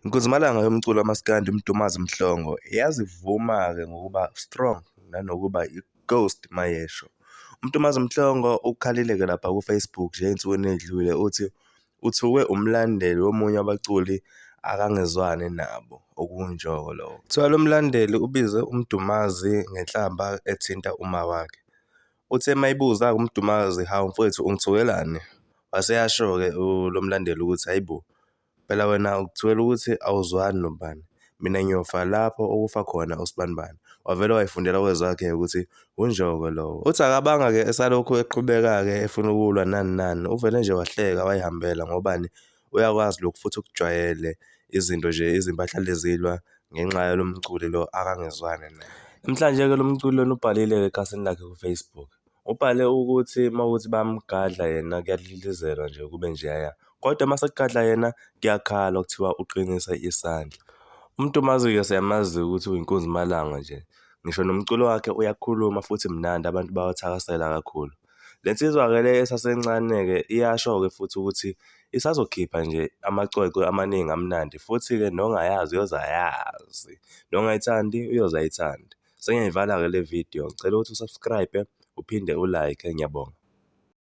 Inkunzimalanga yomculo wamaskandi uMdumazi Mhlongo iyazivuma-ke ngokuba strong nanokuba i-ghost mayesho. UMdumazi Mhlongo ukhalile-ke lapha ku-Facebook nje ey'nsukwini ey'dlule uthi uthukwe umlandeli womunye wabaculi akangezwani nabo, okuwuNjoko lowo. Kuthiwa lo mlandeli ubize uMdumazi ngenhlamba ethinta uma wakhe. Uthe mayibuza-ke uMdumazi, hawu mfowethu ungithukelani? Wase eyasho-ke lo mlandeli ukuthi hhayi bo, phela wena ukuthukela ukuthi awuzwani nobani, mina ngiyofa lapho okufa khona usibanibani. Wavele wayifundela kwezakhe ukuthi uNjoko lowo. Uthi akabanga-ke esalokhu eqhubeka-ke efuna ukulwa nani nani, uvele nje wahleka wayihambela ngobani uyakwazi lokhu futhi ukujwayele izinto nje izimpi ahlale ezilwa ngenxa yalo mculi lo akangezwani naye. Namhlanje-ke lo mculi lona ubhalile-ke ekhasini lakhe ku-Facebook. Ubhale ukuthi uma kuwukuthi bayamgadla yena kuyalilizelwa nje kube njeyaya, kodwa uma sekugadla yena kuyakhalwa kuthiwa uqinise isandla. UMdumazi-ke siyamazi ukuthi uyinkunzimalanga nje, ngisho nomculo wakhe uyakhuluma futhi mnandi abantu bawuthakasela kakhulu. Le nsizwa-ke le esasencane-ke iyasho-ke futhi ukuthi isazokhipha nje amacwecwe amaningi amnandi futhi-ke nongayazi uyoze ayazi, nongayithandi uyoze ayithande. Sengiyayivala-ke le video, ngicela ukuthi u-subscribe uphinde u-like, ngiyabonga.